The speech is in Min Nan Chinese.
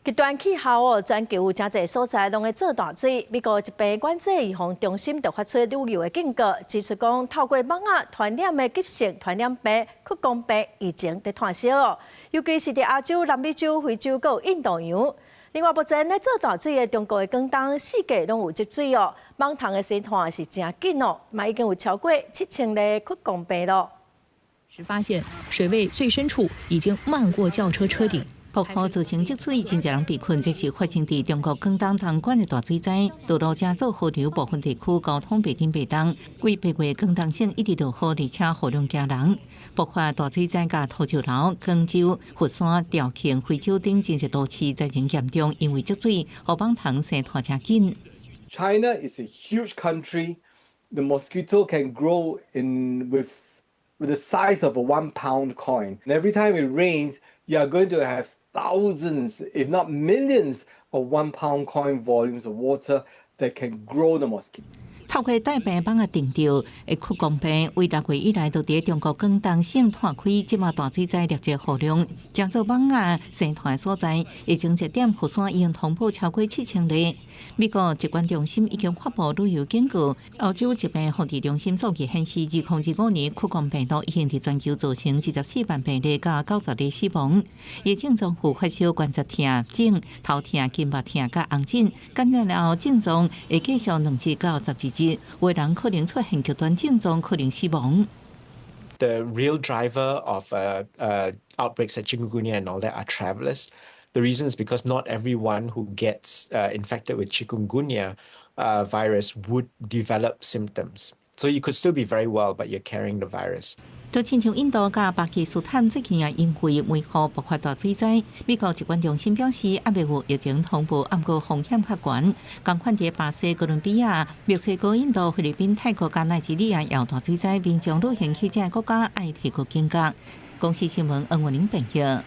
極端氣候哦，全球有誠濟所在攏會做大水。美國疾病管制預防中心就發出旅遊的警告，指出講透過蠓仔傳染的急性傳染病、屈光病疫情佇湠燒哦，尤其是佇亞洲、南美洲、非洲閣有印度洋。另外，目前咧做大水的中國的廣東四季攏有積水哦，蠓蟲的生湠是誠緊哦，嘛已經有超過7000例屈光病咯。時發現水位最深處已經漫過轎車車頂。瀑雨造成積水，真濟人被困。這是發生佇中國廣東東莞的大水災，道路成做河流，部分地區交通袂振袂動。幾八月廣東省一直落雨，而且雨量驚人，爆發大水災，佮土石流、廣州、佛山、肇慶、惠州等真濟都市災情嚴重，因為積水，予蠓蟲生湠誠緊。 China is a huge country. The mosquito can grow in with the size of a 1-pound coin. And every time it rains, you are going to have thousands, if not millions, of 1-pound coin volumes of water that can grow the mosquito. 透過帶病蠓仔叮著的屈光病，為6月以來都佇中國廣東省湠開，這馬大水災累積雨量，成做蠓仔生湠的所在。疫情熱點佛山已經通報超過7000例。美國疾管中心已經發布旅遊警告。歐洲疾病防治中心數據顯示，2025年屈光病毒已經佇全球造成24萬病例，佮90例死亡。疫症狀有發燒、關節疼、腫、頭痛、筋肉疼、佮紅疹，感染了後症狀會繼續2日到12日，有的人可能出現極端症狀，可能死亡。 The real driver of outbreaks like chikungunya and all that are travelers. The reason is because not everyone who gets infected with chikungunya virus would develop symptoms. So you could still be very well, but you're carrying the virus. 就親像印度佮巴基斯坦最近也因為梅雨爆發大水災，美國疾管中心表示，猶未有疫情通報，毋過風險較懸。仝款佇巴西、哥倫比亞、墨西哥、印度、菲律賓、泰國佮奈及利亞也有大水災，民眾旅行去這國家愛提高警覺。公視新聞黃文玲編譯。